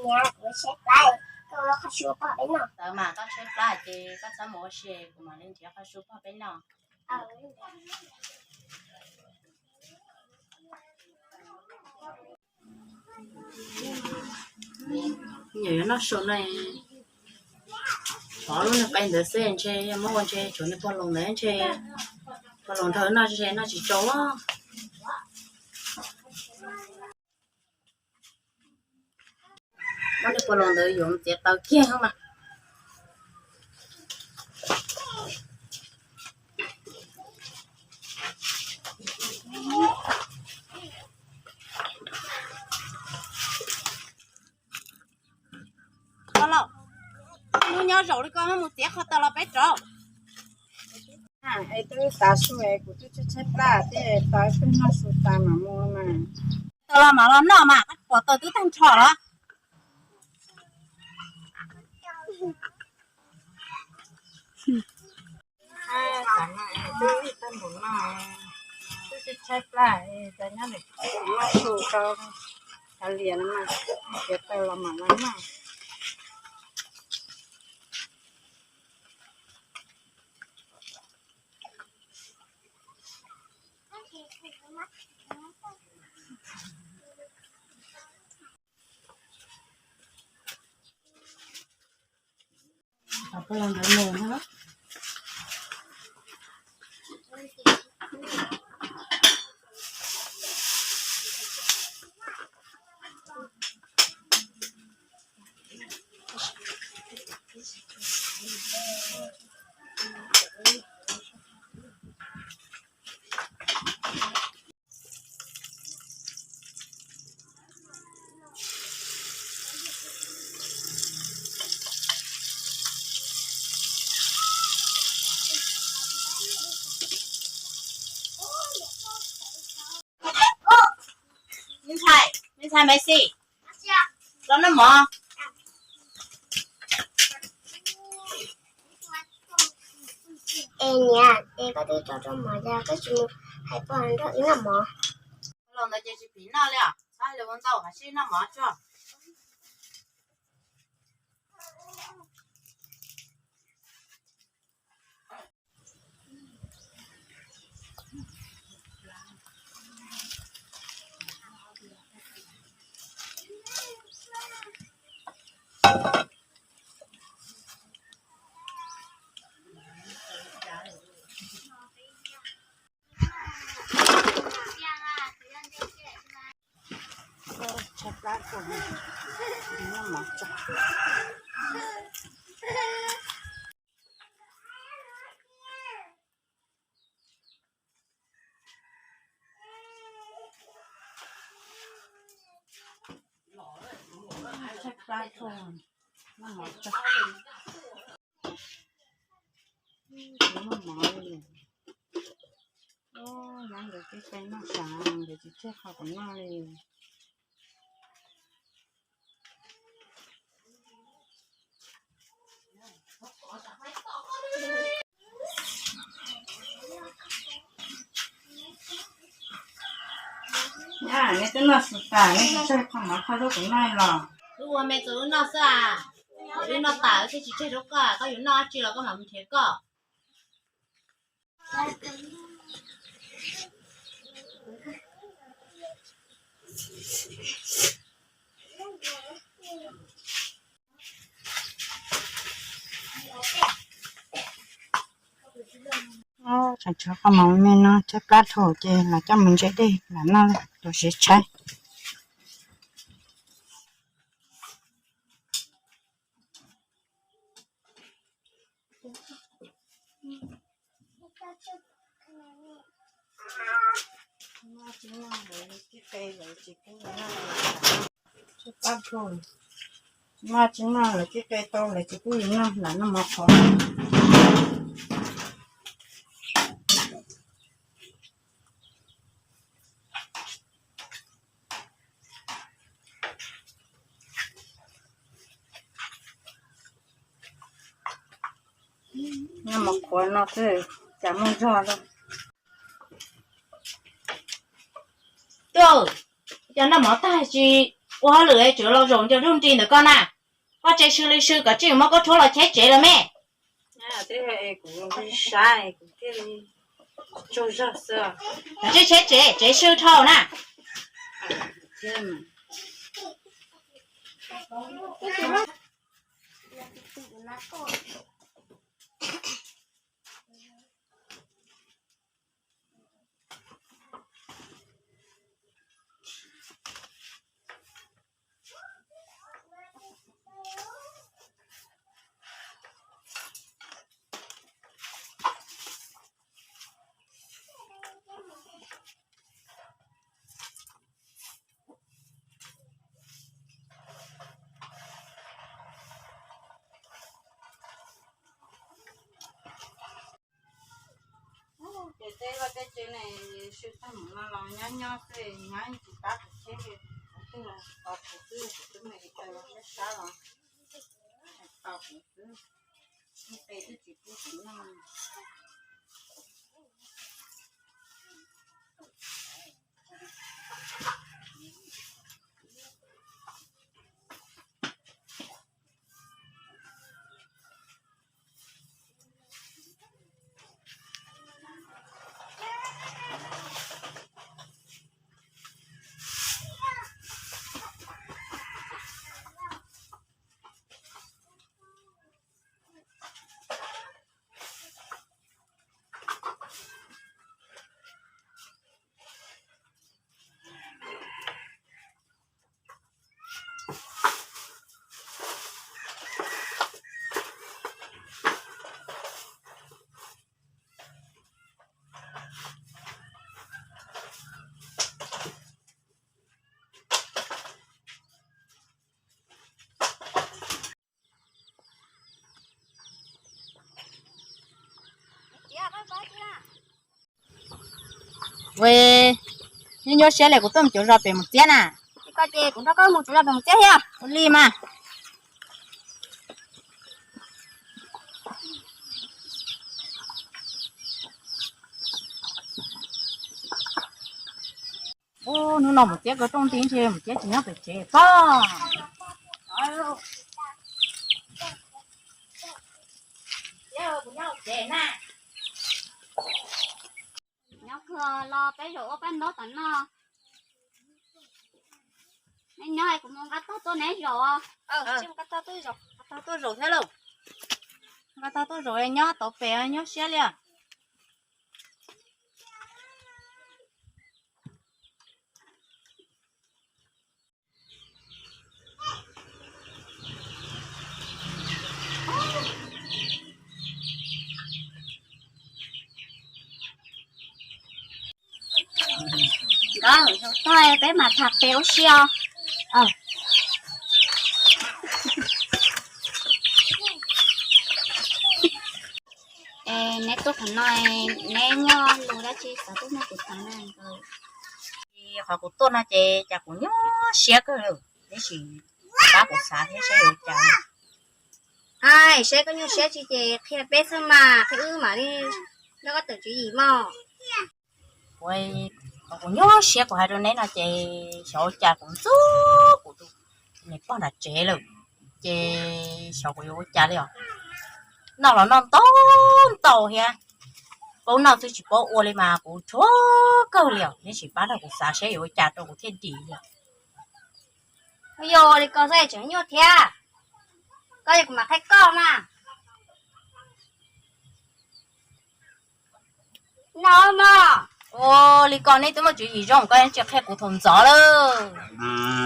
Niam, kuv tshaib plab, koj qhov su pog peb noj. Tawv mas koj tshaib plab ces koj txhob mus ua si, kuv mam li nrhiav qhov su pog peb noj. Nyuam yuav noj su no, thov lub niag qe ntawd xwb ntshe muab ua ntshe tshuav niag pog loos ntawd ntshe pog loos nrog noj ntshe noj tsis tsau. Muab niag pog loos ntawd yuav txiav taws kiag mas. Koj laus, hnub nyob zaum li koj mus txiav qhov taws los peb rauv. Es twb tav su es kuv twb tshaib plab thiab, tau ib pliag noj su tas mam mus mas. Taws los mam los noj mas, koj pom taws twb tag nrho los. Tav no twb ib tag npaum no, twb tshaib plab, tas nyob noj su rau, kav liam no mas, txiav taws los mam los noj. Me ntxhais, me ntxhais Maiv Xis, los noj mov. Es niam, es koj twb tso rau mov cas koj tsis mus hais pog nrog wb noj mov? Los ntawd ces tsis phim noj li os, txhob hais lus ua ntau, kav tsij noj mov tso. Tshaib plab kawg, noj mov tso. Tshaib plab kawg, noj mov tso. Tsis muaj mov li. Nyob nkawd kev cai noj sav, nkawd tsis tseg qhov kom noj li. Neb twb noj su tas, neb tsis tseg qhov mov qhov lub kuv noj los? Wb ua me txus wb noj xwb as. Wb noj tas wb thiaj tsis tseg rau koj, koj yuav noj dab tsi los koj mam mus nrhiav koj. Tseem tshuav qhov mov me no tshaib plab dhau ces los coj mus ntse dej lam noj, tus siav tshaib. Tshaib plab dhau, noj tsis noj lawv tib qe tau lawv tsis pub yus noj, lam noj mov qhuav. Noj mov qhuav no xwb, cas muaj zog lawm. Tuaj, cas noj mov tag tsis ua hauj lwm tseem los zaum ncaws nruj nrig ntawm koj na. Koj tsev sw li sw kom tsij muab koj rhuav los cheb tsev los me. Tsij cheb tsev, tsev sw dhau na. Ces tej vaj tej tsev ne, sw tag mus no los nyob nyob xwb, nyob tsis pab kuv cheb li. Qhov twg los tos kuv xwb, kuv twb mus ib tawg los sab sab los tos kuv xwb. Ib qe twb tsis pub kuv noj. Ua, nyuaj nyuaj siab li, kuv tuaj mus cuv zos pem Mus Txiab na. Koj ces kuv nrog koj mus cuv zos pem Mus Txiab thiab. Ua li mas. Ub, hnub no Mus Txiab koj rooj nti ntshe Mus Txiab tsis nyob pem tsev pob. Nyob kawg los peb zaum ua paj ntaub tom no. Neb nyob kuv mus nqa tog tuaj neb zaum. Nqa tog tuaj zaum thiab lauj. Nqa tog tuaj zaum nyob tau pem nyob siab li. Nkawd zaum tag peb mam tham pem ua si os. Es neb tuaj qhov no, neb muaj lus dab tsi xav tuaj nug kuv tham na? Qhov kuv tuaj no ces cas kuv nyuaj siab kawg, neb sim pab kuv xav thiab seb yuav ua cas. Ai, seb koj nyuaj siab tsi ces qhia peb xwb mas, qhia wb mam li nrog koj tawm tswv yim mog. Kuv, qhov kuv nyuaj siab kuv hais rau neb no ces xyov ua cas kuv ntxub kuv tus niam pog nram tsev lawm, ces xyov kuv yuav ua cas li os. Noj los noj ntau ntau thiab, paub noj twb tsis paub ua li mas kuv dhuav kawg li os. Neb sim pab nrog kuv xav seb yuav ua cas rau kuv thiaj dim li. Yog li ko xwb tseem nyuaj thiab, koj yog kuv mam qhia koj mas. No mog. Ua li ko neb twb muaj tswv yim zoo, koj tsis qhia kuv thaum ntxov lawm.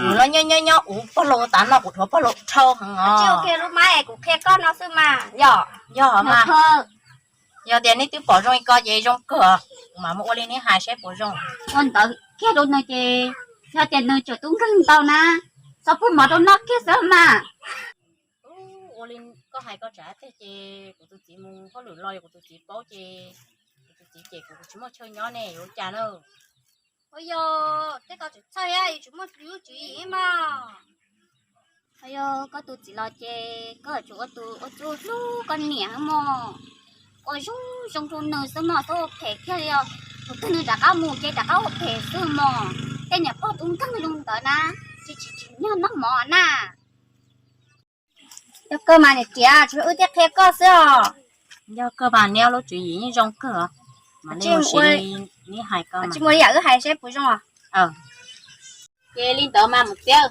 Kuv los nyob nyob nyob ua pog laus tas no kuv dhuav pog laus dhau heev os. Tsis ua kiag lub mab es kuv qhia koj no xwb mas yog. Yog mas. Yog tias neb twb pom zoo li ko ces zoo kawg, kuv mam mus ua li neb hais seb puas zoo. Ua ntawd kiag rau nws ces yog tias nws tseem tub nkeeg ntau na, txhob pub mov rau noj kiag xwb mas. Ua li koj hais koj tsam teg ces kuv tus txiv mus hauj lwm los yog kuv tus txiv paub ces, kuv tus txiv ces kuv tsis muaj chaw nyob ne, yuav ua cas na? Ua yog tej ko tseem txhawj thiab, yus tsis muaj lub tswv yim mas. Yog koj tus txiv los ces koj tsuas ua tus ua txuj hlub koj niam mog, ua zoo zoo rau nws xwb mog, txhob ua phem kiag li os. Thaum twg nws rov qab mus ces rov qab ua phem xwb mog, tej niam pog tub nkeeg zoo ntawd na. Tsis tsis tsis nyob noj mov na. Yog kawg mas niam tiam, tsis yog wb thiaj qhia koj xwb os. Yog kawg mas neb lub tswv yim yeej zoo kawg os. Mas tsis muaj li yam wb hais seb puas zoo os. Ces li ntawd mas mus txiav,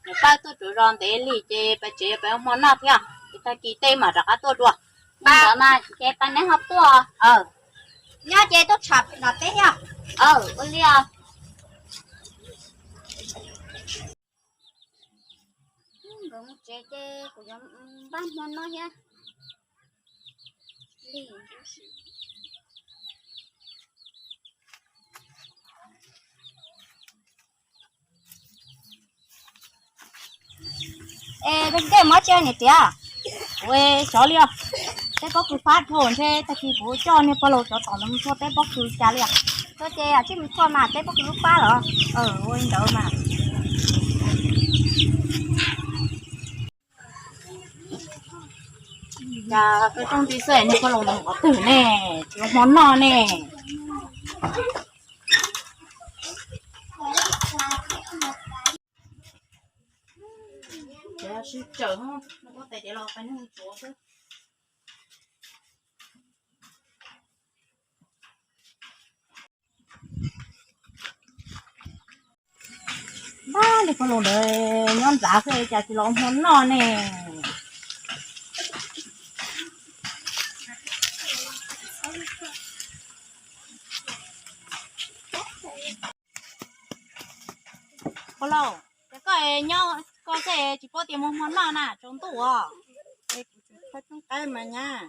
niam pab tuaj tsuav zos ntev li ces pais tsev pais ua hmo noj thiab, ces tag kis tej mam rov qab tuaj dua. Li ntawd mas ces pab neb ho tuaj. Nyob ces tuaj tsham pem no peb thiab. Ua li os. Nkawd mus tsev ces kuv yuav npaj hmo noj thiab. Es tej muab tsi niam tiam? Ua xyov li os. Tej pob kws fab dhau ntshe tag kis kuv coj niag pog laus cov tom ntawd mus txhua tej pob kws cas li os. Txhua ces tsij mus txhua mas tej pob kws lub fab los. Ua li ntawd mas. Cas koj rooj nti xwb niag pog laus ntawd qhov twg ne, tsis ua hmo noj ne. Sib tsawm, ua tais diav los pais nug tsuav xwb. Npab li pog laus ntawd nyob ntxav xwb cas tsis los ua hmo noj ne. Pog laus, ces koj nyob koj xwb tsis paub tias mus hmo noj na, tsaus ntuj os. Es kuv tseem kho tsoob qaib mas nyab,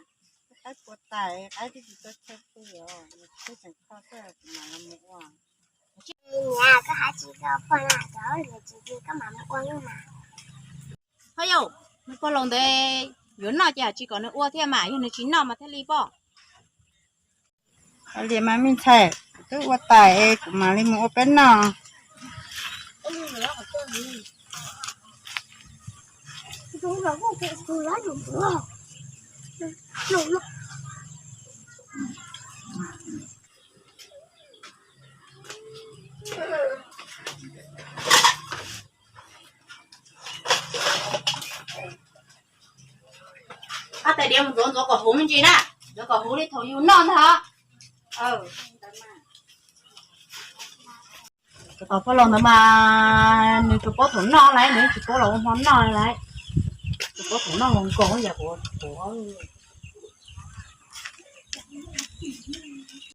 tsoob qaib puas tais, qaib twb tsis tau chaw pw os, twb tseem kho xwb kuv mam los mus ua. Niam, koj hais tsis tau pog na, cov lwm tsis tsis koj mam mus ua lub mas. Ho yau, nws pog laus ntawd yuav noj ces hais tsis kom nws ua thiab mas, yog nws tsis noj mas thiaj li poj. Li mas me ntxhais, kuv twb ua tais es kuv mam li mus ua peb noj. Ab, tais diav mus ntxuav ntxuav kom huv me ntsis na, ntxuav kom huv li thaum yus noj ntag. Tus pog laus ntawd mas nws tsuas paub thaum noj lawm, nws tsis paub los ua hmo noj lawm. Tsuas paub thaum noj nkaus nkaus yam kuv tus.